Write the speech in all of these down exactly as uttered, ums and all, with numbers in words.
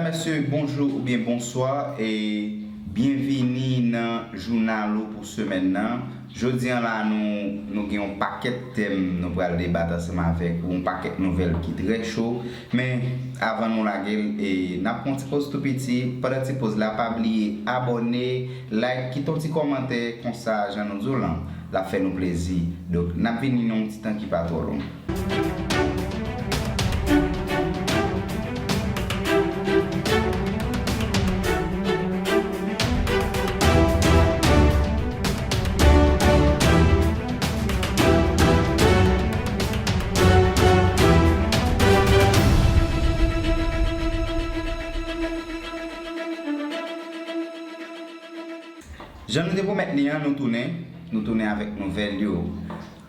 Mesye, bonjou oubyen bonswa e byenvini nan jounal ou pou semèn nan. Jodi a la, nou, nou gen yon pakèt tèm nou pral debat ansanm avèk ou, yon pakèt nouvèl ki trè cho. Men, avan nou lage l, e, n ap pran yon ti poz tou piti. Pandan ti poz la, pa bliye abòne, like, kite yon ti kòmantè, konsa, jan nou di w lan, l ap fè nou plezi. Donk, n ap vini nan yon ti tan ki pa twò long. Jan nou te pwomèt li an, nou tounen, nou tounen avèk nouvèl yo.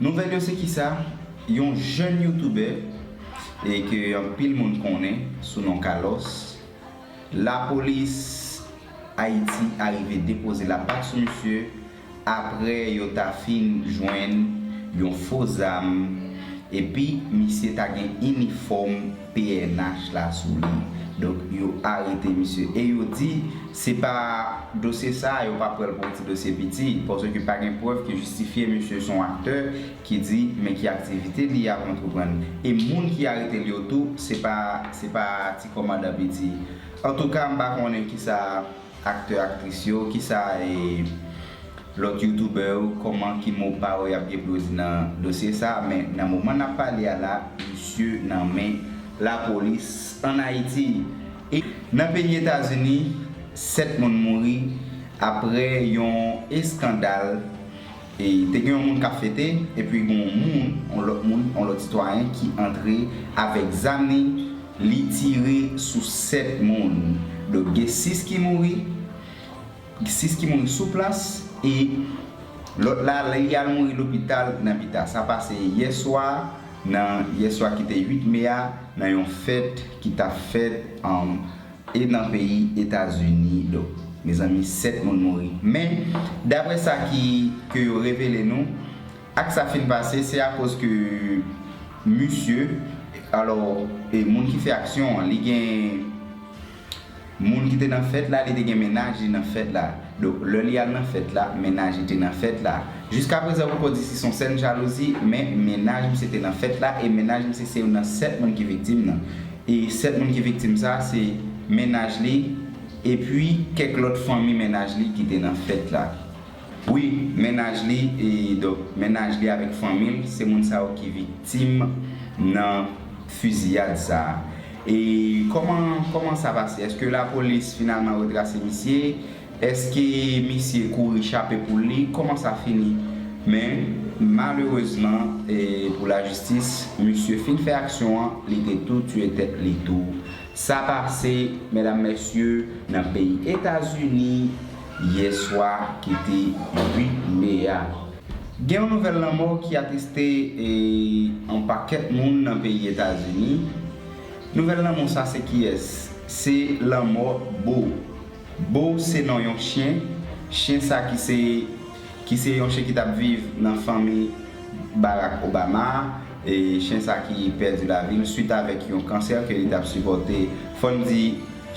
Nouvèl yo se kisa? Yon jèn youtubè e ke anpil moun konnen sou non Carlos, lapolis Ayiti arive depoze lapat sou misye apre yo ta fin jwenn yon fo zam epi misye ta gen inifòm P N H la sou li. Donk, yo arete misye e yo di se pa dosye sa a, yo pa pran l pou yon ti dosye piti, paske pa gen prèv ki jistifye misye se yon aktè ki di men ki aktivite li ap antreprann. E moun ki arete l yo tou, se pa, se pa ti kòmandan piti. Antouka, m pa konnen kisa aktè, aktris yo, kisa, e, lòt youtubè yo, kòman, ki mo pa yo y ap gen pou yo di nan dosye sa a, men nan moman n ap pale a la, misye nan men lapolis ann Ayiti. E nan peyi Etazini, sèt moun mouri apre yon eskandal. E te gen yon moun k ap fete, epi gen yon moun, yon lòt moun, yon lòt sitwayen ki antre avèk zam li, li tire sou sèt moun. Donk, gen sis ki mouri, sis ki mouri sou plas, e lòt la, li al mouri lopital nan pita. Sa pase yè swa, nan yè swa ki te uit me a, nan yon fèt ki t ap fèt, um, e nan peyi Etazini. Donk, mezanmi, sèt moun mouri. Men, daprè sa ki, ke yo revele nou, ak sa fin pase, se akoz ke misye, alò, e moun ki fè aksyon an, li gen moun ki te nan fèt la, li te gen mennaj li nan fèt la. Donk, lè li al nan fèt la, mennaj li te nan fèt la. Jiskaprezan, poko di si se yon sèn jalouzi, men mennaj misye te nan fèt la, e mennaj misye se youn nan sèt moun ki viktim nan. E sèt moun ki viktim sa, se mennaj li, epi kèk lòt fanmi mennaj li ki te nan fèt la. Wi, mennaj li, e, donk, mennaj li avèk fanmi l, se moun sa yo ki viktim nan fiziyad sa a. E kòman, kòman sa pase? Èske lapolis finalman retrase misye? Èske misye kouri chape poul li? Kòman sa fini? Men, malerezman, e, pou lajistis, misye fin fè aksyon an, li te tou tiye tèt li tou. Sa pase, medam, mesye, nan peyi Etazini, yè swa ki te uit me a. Gen yon nouvèl lanmò ki atriste, e, yon pakèt moun nan peyi Etazini. Nouvèl lanmò sa se kiyès? Se lanmò Bo. Bo se non yon chen. Chen sa ki se, ki se yon chen ki t ap viv nan fanmi Barack Obama. E chen sa ki pèdi lavi l swit avèk yon kansè ke li t ap sipòte. Fò n di,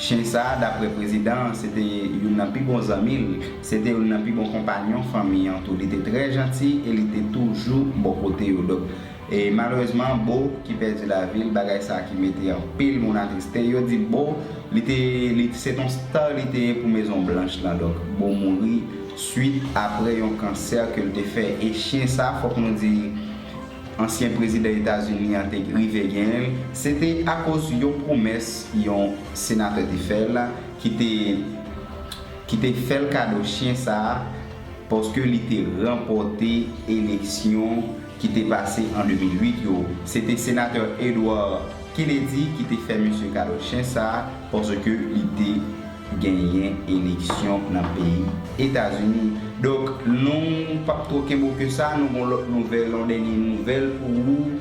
chen sa a, daprè prezidan an, se te youn nan pi bon zanmi l, se te youn nan pi bon konpayon fanmi an tou. Li te trè janti e li te toujou bò kote yo. Donk, e malerezman, Bo ki pèdi lavi l, bagay sa a ki mete anpil moun atriste. Yo di Bo, li te, li, se t on star li te ye pou Mezon Blanch lan. Donk, Bo mouri swit apre yon kansè ke l te fè. E chen sa, fòk nou di, ansyen prezidan Etazini an te rive genyen l, se te akoz yon pwomès yon senatè te fè l, ki te, ki te fè l kado chen sa a, paske li te ranpòte eleksyon ki te pase an de mil uit yo. Se te senatè Edward Kennedy ki te fè misye kado chen sa a, paske li te genyen eleksyon nan peyi Etazini. Donk, nou p ap twò kenbe w ke sa, nou gon lòt nouvèl, yon dènye nouvèl pou ou.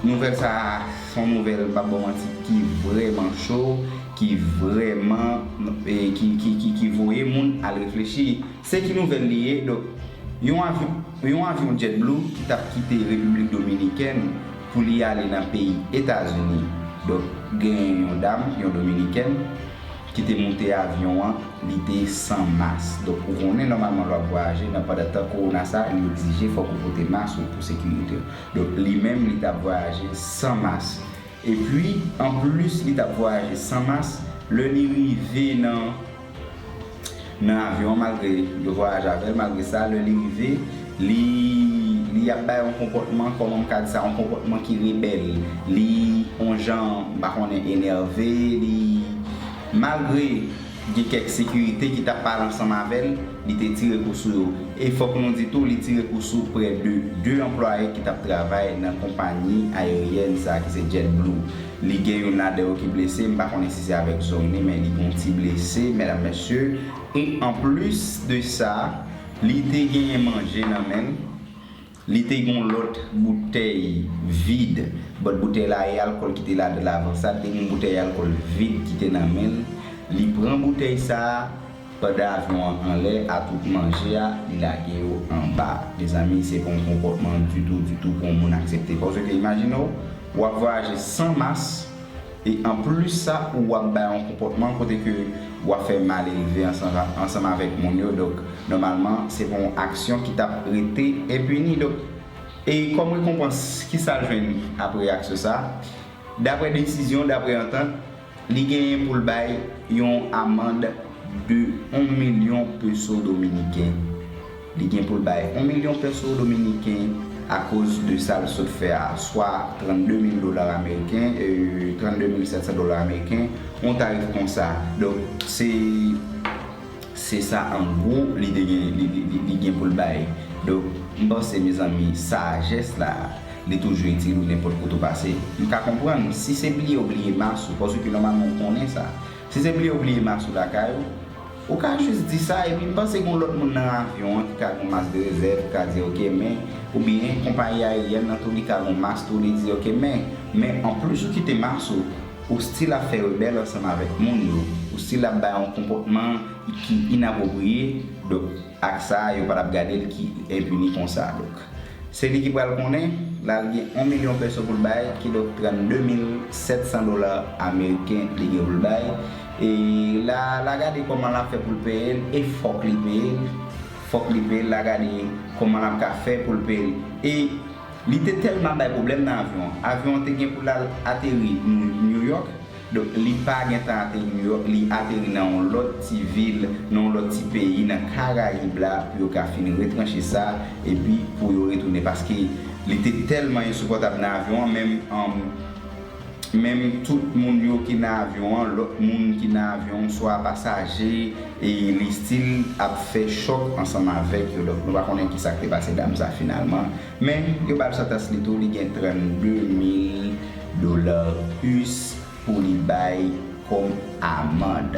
Nouvèl sa a, se yon nouvèl, m p ap ba w manti, ki vrèman cho, ki vrèman, e, ki, ki, ki, ki voye moun al reflechi. Se ki nouvèl li ye? Donk, yon avyon, yon avyon JetBlue ki t ap kite Repiblik Dominikèn pou li ale nan peyi Etazini. Donk, gen yon dam, yon dominikèn, ki te moute avyon an, li te san mas. Donk, ou konnen, nòmalman, lè w ap vwayaje, nan pandan tan kowona sa, li egzije fòk ou pote mas ou pou sekirite w. Donk, li menm, li t ap vwayaje san mas. Epi, anplis, li t ap vwayaje san mas. Lè li rive nan, nan avyon an, malgre yo vwayaje avè l, malgre sa, lè li rive, li, li ap bay yon konpòtman, kòman m ka di sa, yon konpòtman ki rebèl. Li, yon jan, m pa konnen, enève, li, malgre gen kèk sekirite ki t ap pale ansanm avè l, li te tire kou sou yo. E fòk nou di tou, li tire kou sou prè de de anplwaye ki t ap travay nan konpayi ayeryèn sa a ki se JetBlue. Li gen youn ladan yo ki blese, m pa konnen si se avèk zong li, men li gen yon ti blese, medam, mesye. E anplis de sa, li te genyen manje nan men l, li te gen yon lòt boutèy vid. Bòt boutèy la, e alkòl ki te ladan l avan sa, li te gen yon boutèy alkòl vid ki te nan men l. Li pran boutèy sa a, pandan avyon an anlè, a tout manje a, li lage yo anba. Mezanmi, se pa yon konpòtman ditou, ditou pou yon moun aksepte. Paske imajine w, w ap vwayaje san mas, e anplis sa, ou ap bay yon konpòtman kote ke w ap fè malelve ansanm, ansanm avèk moun yo. Donk, nòmalman, se pa yon aksyon ki t ap rete enpini. Donk, e kòm rekonpans, ki sa l jwenn apre aksyon sa? Daprè desizyon, daprè antant, li genyen pou l bay yon amann de yon milyon peso dominiken. Li gen pou l bay yon milyon peso dominiken akoz de sa l sot fè a, swa trannde mil dola ameriken, e, trannde mil sèt san dola ameriken, yon tarif konsa. Donk, se, se sa, an gwo, li te gen, li, li, li, li gen pou l bay. Donk, m panse, mezanmi, sajès la, li toujou itil ou nenpòt kote w pase. M ka konprann, si se bliye w bliye mas ou, paske nòmalman w konnen sa. Si se bliye w bliye mas ou lakay ou, ou ka jis di sa, epi m panse gen yon lòt moun nan avyon an ki ka gen yon mas de rezèv, ki ka di, "Ok, men," oubyen konpayi ayeryèn nan tou, li ka gen yon mas tou, li di, "Ok, men," men anplis ou kite mas ou, ou still ap fè rebèl ansanm avèk moun yo, ou still ap bay yon konpòtman ki inapwopriye, donk, ak sa, yo pa t ap gade l ki enpini konsa. Donk, se li ki pral konnen, la l gen yon milyon peso pou l bay, kidonk trannde mil sèt san dola ameriken li gen pou l bay. E la, la gade kòman l ap fè pou l peye l, e fòk li peye l, fòk li peye l, la gade kòman l ap ka fè pou l peye l. E li te tèlman bay pwoblèm nan avyon an. Avyon an te gen pou l al ateri New York, Donk, li pa gentan ateri New York, li ateri nan yon lòt ti vil, nan yon lòt ti peyi, nan Karayib la, pou yo ka fin retranche sa, epi pou yo retounen. Paske li te tèlman ensipòtab nan avyon an, menm, um, menm tout moun yo ki nan avyon an, lòt moun ki nan avyon an, swa pasaje, e li still ap fè chòk ansanm avèk yo. Donk, nou pa konnen kisa k te pase dam sa finalman. Men, yo ba l santans li tou, li gen trannde mil dola U S pou li bay kòm amann.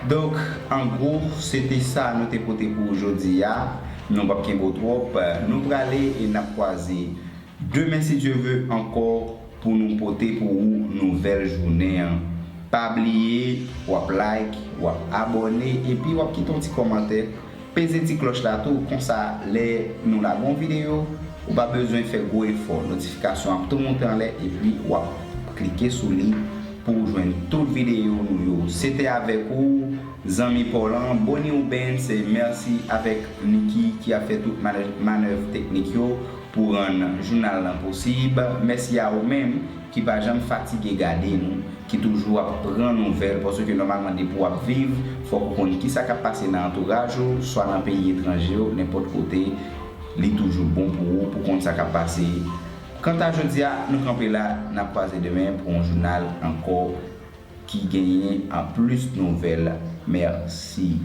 Donk, an gwo, se te sa nou te pote pou w jodi a. Nou p ap kenbe w twòp. Nou prale e n ap kwaze demen, si Dye ve, ankò pou nou pote pou ou nouvèl jounen an. Pa bliye, w ap like, w ap abòne, epi w ap kite yon ti kòmantè. Peze ti klòch la tou, konsa lè nou lage yon videyo, ou pa bezwen fè gwo efò. Notifikasyon ap tou moute anlè, epi w ap klike sou li pou w jwenn tout videyo nou yo. Se te avèk ou, zanmi pa w lan, Bonnie Ubens, e mèsi avèk Niki ki ap fè tout manè-, manèv teknik yo pou rann jounal lan posib. Mèsi a ou menm ki pa janm fatige gade nou, ki toujou ap pran nouvèl, paske nòmalman depi w ap viv, fòk ou konn kisa k ap pase nan antouraj ou, swa nan peyi etranje yo, nenpòt kote, li toujou bon pou ou, pou konn sa k ap pase. Kanta jodi a, nou kanpe la, n ap kwaze demen pou yon jounal ankò ki genyen an plis nouvèl. Mèsi.